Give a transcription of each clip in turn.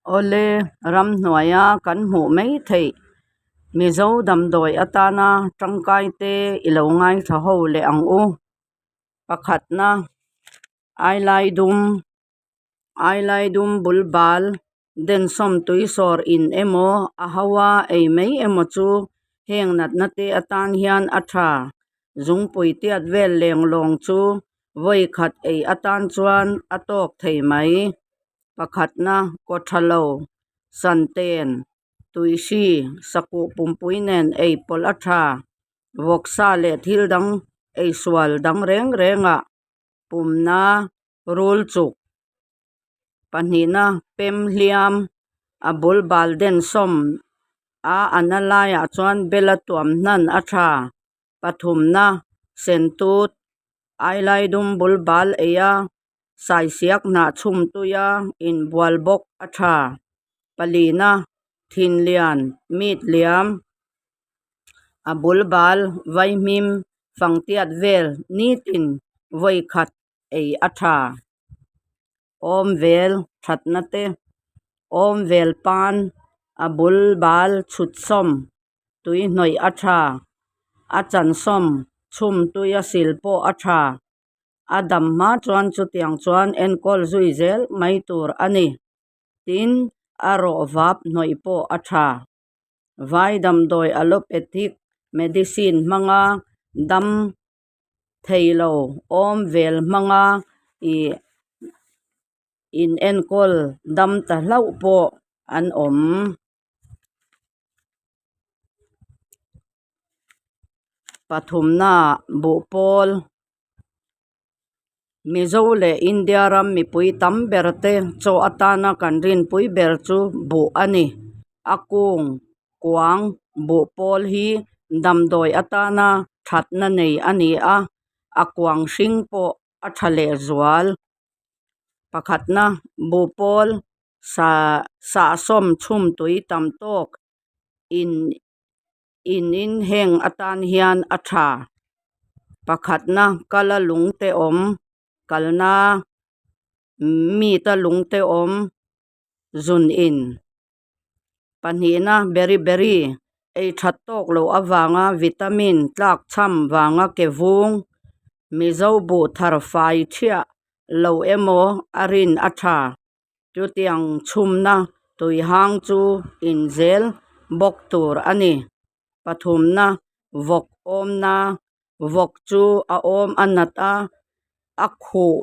Awle, ramhnuaia kan hmuh mai theih Mizo damdawi atana tangkai te i lo ngaithla ho leh ang u. Pakhatna, Ailaidum, Ailaidum bul bal densawm tui sawr in emaw a haua ei mai emaw chu heng natna te atan hian a tha. Zungpui tiat vel lenglawng chu vawi khat ei atan chuan a tawk thei mai. Pakhatna, Kawthalo, Santen, Tuihri, Sakuh pumpui nen ei pawlh a tha. Vawksa leh thil dang eisual dang reng rengah pumna rul chuk. Pahnihna, Pem hliam, a bul bal den sawm a ana laiah chuan bela tuam hnan a tha. Pathumna, Sentut, Ailaidum bul bal ei a Saisiak hnah chhum tuia inbual bawk a tha. Palina, Thinlian, Meat liam, a bul bal, vaihmim, fangtiat vel nitin vawi khat ei a tha. Awm vel thatna te, awm vel pan, a bul bal chhut sawm, tui hnawih a tha. A chan sawm, chhum tuia sil pawh a tha. A dam hma chuan chutiang chuan enkawl zui zel mai tur a ni. Tin, a rawh vap hnawih pawh a tha. Vai damdawi allopathic medicine hmanga dam thei lo awm vel hmanga ih inenkawl dam ta hlauh pawh an awm. Pathumna buhpawl Mizo leh India ram mipui tam ber te chaw atana kan rinpui ber chu buh a ni. A kung kuang buhpawl hi damdawi atana thatna nei a ni a, a kuang hring pawh a tha lehzual. Pakhatna buhpawl Sa sahsawm chhum tui tam tawk in in in heng atan hian a tha. Pakhatna kala lung te awm kalna mita lung te awm zun in. Pahnihna beri beri ei that tawk loh avanga vitamin tlak chham vanga ke vung Mizo buh thar fai thiah lo emaw a rin a tha. Chutiang chhumna tuihang chu inzel bawk tur a ni. Pathumna vawk awmna vawk chu a awm a nat a, a khuh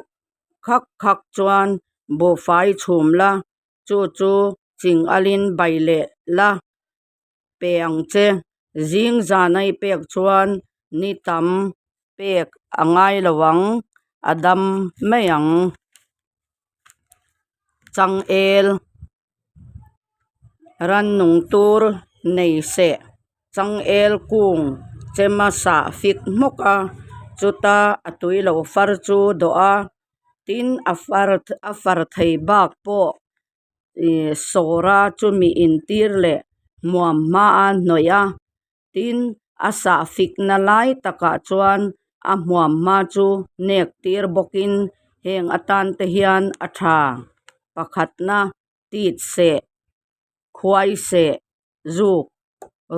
khak khak chuan buhfai chhum la, chu chu ching alin bai leh la pe ang che. Zing zan a i pek chuan ni tam pek a ngai lo ang, a dam mai ang. Changel rannung tur nei seh changel kung chema sah fik hmawk a, chuta a tui lo far chu dawh a, tin a far a far thei bak pawh ih sawra chumi intir leh hmuam hma a hnawih a tin a sah fikna lai takah chuan a hmuam hma chu nek tir bawkin heng atan te hian a tha pakhatna tit seh khuai seh zuk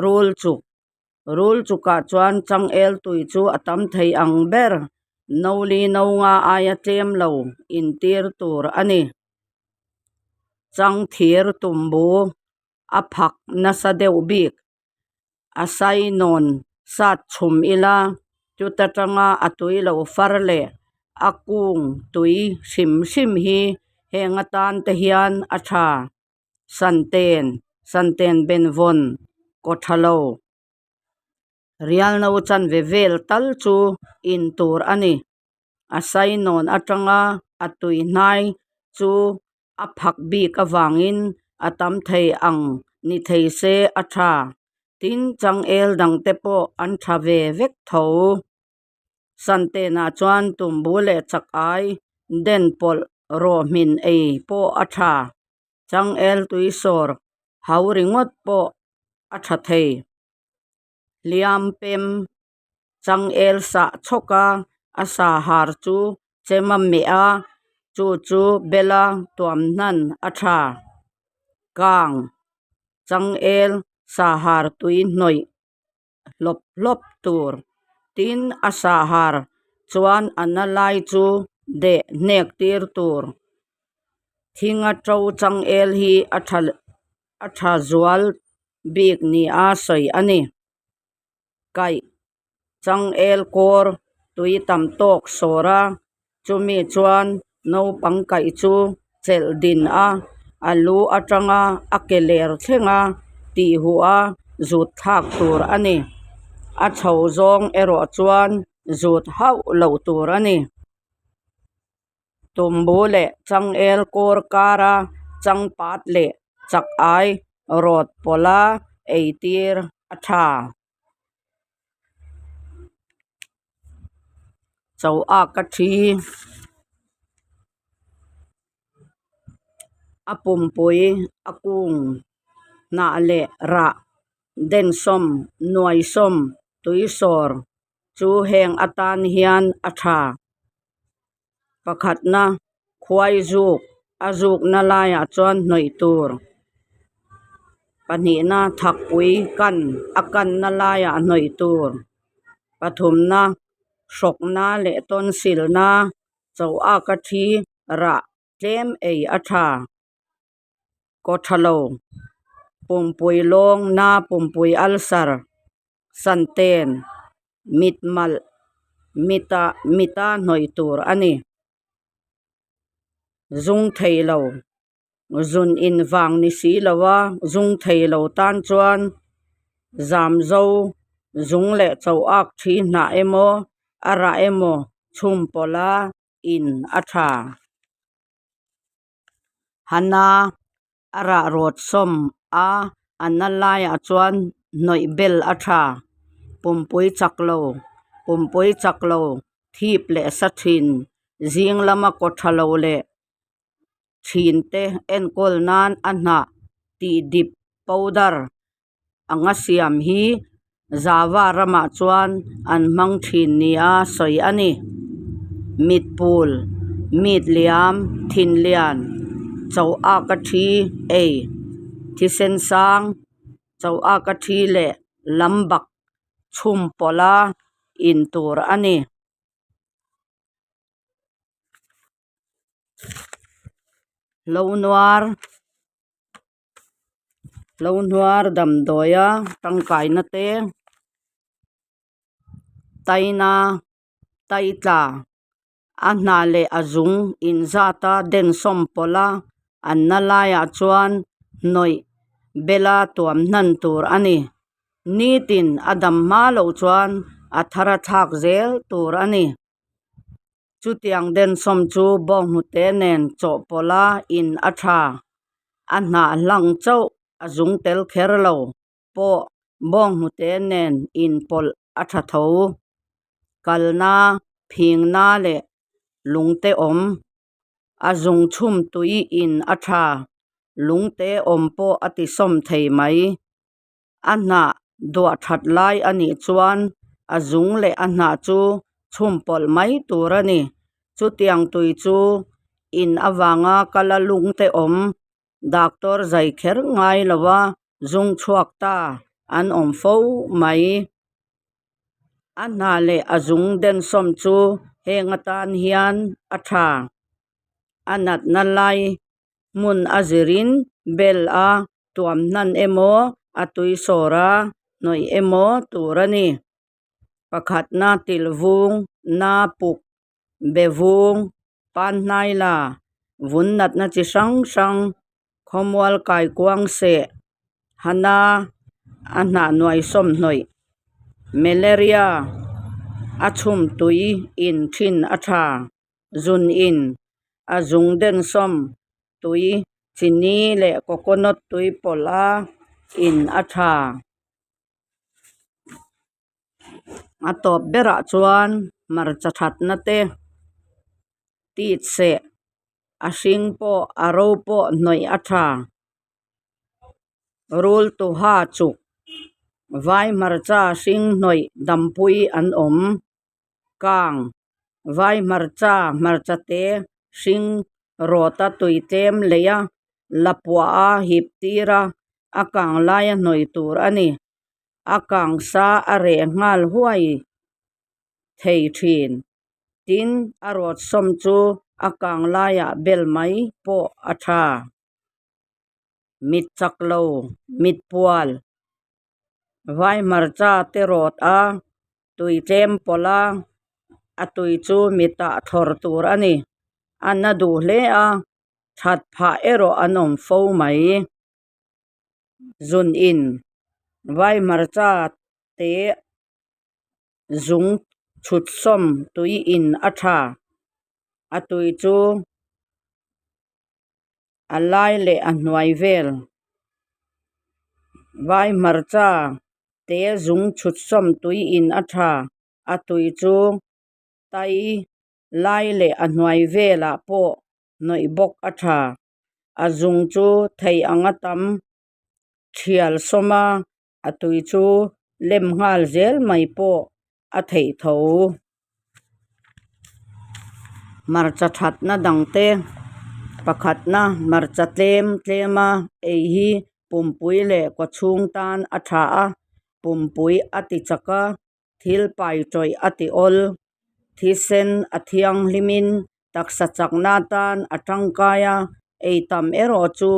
rul chuk rul chukah chuan changel tui chu a tam thei ang ber no li no nga aia tlem lo intir tur a ni changthir tumbu a phak nasa deuh bik a sainawn sat chhum ila chuta tanga a tui lo far leh a kung tui hrim hrim hi heng atan te hian a tha santen santen benvawn kaw tha lo rial no chanve vel tal chu in tur a ni a sainawn atanga a tui hnai chu a phak bik avangin a tam thei ang ni thei se a tha. Tin, changel dangte pawh an tha ve vek tho. Santenah chuan tumbu leh chak ai den pawlh rawh hmin ei pawh a tha. Changel tui sawr hau ringawt pawh a tha thei. Hliam pem Changel sah chhawk a, a sa har chu chem a meh a, chu chu bela tuam hnan a tha. Kang, changel, sahar tui hnawih hlawp hlawp tur. Tin, a sahar chuan a na lai chu deh hnek tir tur. Thinga to changel hi a tha a tha zual bik nia sawi a ni. Kaih changel kawr tui tam tawk sawr a, chumi chuan naupang kaih chu chelh din a, a lu atanga a ke ler thlenga tih huh a zut thlak tur a ni. A chho zawng erawh chuan zut hauh loh tur a ni. Tumbu leh changel kawr kara changpat leh chak ai rawt pawlha eitir a tha. Cho a ka thi. A pumpui a kung hnah leh rah densawm nuaisawm tuisawr chu heng atan hian a tha. Pakhatna khuai zuk a zukna laiah chuan hnawih tur. Pahnihna thakpui kan a kanna laiah hnawih tur. Pathumna hrawkna leh tawnsilna cho aka thi rah tlem ei a tha. Kaw tha lo, pumpui lawng na pumpui ulcer, santen, mit malh, mita mita hnawih tur a ni. Zung thei lo, zun in vang ni si lo a, zung thei lo tan chuan zam zo zung leh cho ak thi hnah emaw a rah emaw chhum pawlha in a tha. Hana a rah rawt sawm a, a na laiah chuan hnawih bel a tha. Pumpui chak lo, pumpui chak lo, thip leh sa thin, zing lama kaw tha lo leh thin te enkawl nan a hnah tih dip powder anga siam hi Java ramah chuan an hmang thin nia sawi a ni. Mitpul, mit liam, thin lian, cho aka thi ei, thisen sang, cho aka thi leh lam bak chhum pawlha in tur a ni. Hlonuar. Lo hnuar damdawia tangkaina te taina taitla a hnah leh a zung inzata densawm pawlh a an na laiah chuan hnawih bela tuam hnan tur a ni. Nitin a dam hma loh chuan a thar a thlak zel tur a ni. Chutiang densawm chu bawnghnute nen chawhpawlha in a tha. A hnah hlang chauh a zung tel kher lo pawh bawnghnute nen inpawlh a tha tho. Kalna, phingna leh lungte awm. A zung chhum tui in a tha. Lungte awm pawh a tisawm thei mai. A hnah duah that lai a nih chuan a zung leh a hnah chu chhum pawlh mai tur a ni. Chutiang tui chu in avanga kala lung te awm doctor zai kher ngai lo a zung chhuak ta an awm fo mai. A hnah leh a zung densawm chu heng atan hian a tha. A natna lai hmun a zirin bel a tuam hnan emaw a tui sawr a hnawih emaw tur a ni. Pakhatna tilvung, na puk, be vung, pan hnai la, vun natna chi hrang hrang, khawmual kaikuang seh, hana a hnah nuai sawmhnawih, malaria a chhum tui in thin a tha. Zun in a zung densawm tui chini leh coconut tui pawlh a in a tha. A tawp berah chuan hmarcha thatna te tit seh a hring pawh a ro pawh hnawih a tha. Rul tuha chuk vai hmarcha hring hnawih dampui an awm. Kang, vai hmarcha, hmarcha te hring rawta tui tlem lei a. Lapua a hip tir a, a kang laia hnawih tur a ni. A kang sa a reh nghal huai thei thin. Tin, a rawt sawm chu a kang laiah bel mai pawh a tha. Mit chak lo, mit pual, vai hmarcha te rawt a, tui tlem pawlh a, a tui chu mitah thlawr tur a ni. A na duh hle a, that phah erawh an awm fo mai. Zun in vai hmarcha te zung chhut sawm tui in a tha. A tui chu a lai leh a hnuai vel vai hmarcha te zung chhut sawm tui in a tha. A tui chu tai lai leh a hnuai velah pawh hnawih bawk a tha. A zung chu thei anga tam thial sawm a, a tui chu lem nghal zel mai pawh a theih tho. Hmarcha thatna dang te pakhatna hmarcha tlem tlem a ei hi pumpui leh kawchhung tan a tha a, pumpui a ti chak a. Thil pai tawih a ti awl. Thisen a thianghlimin taksa chakna atan a tangkai a, ei tam erawh chu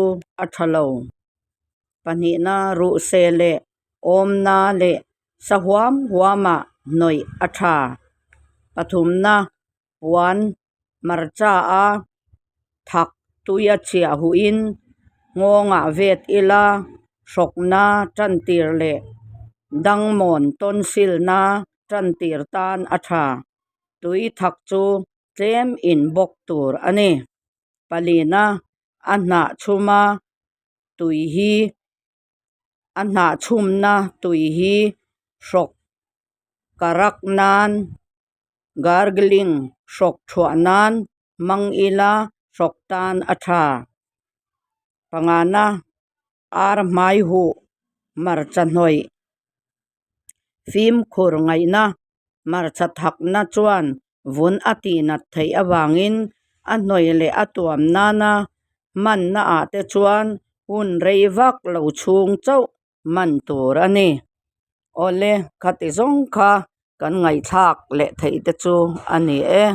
a tha lo. Pahnihna ruhseh leh awmna leh sa huam huamah hnawih a tha. Pathumna puan hmarcha a thak tuia chhiah huhin nghawngah vet ila hrawkna tantir leh dangmawn tonsilna tantir tan a tha. Tui thak chu tlem in bawk tur a ni. Palina a hnah chhuma tui hi a hnah chhumna tui hi hrawk karak nan Gargling hrawk thuah nan hmang ila hrawk tan a tha. Pangana ar hmai huh hmarcha hnawih fimkhur ngaihna hmarcha thakna chuan vun a tihnat theih avangin a hnawih leh a tuam nana hmanna ah te chuan hun rei vak lo chhung chauh hman tur a ni. Awle, khati zawng kha kan ngaihthlak leh theih te chu a ni e.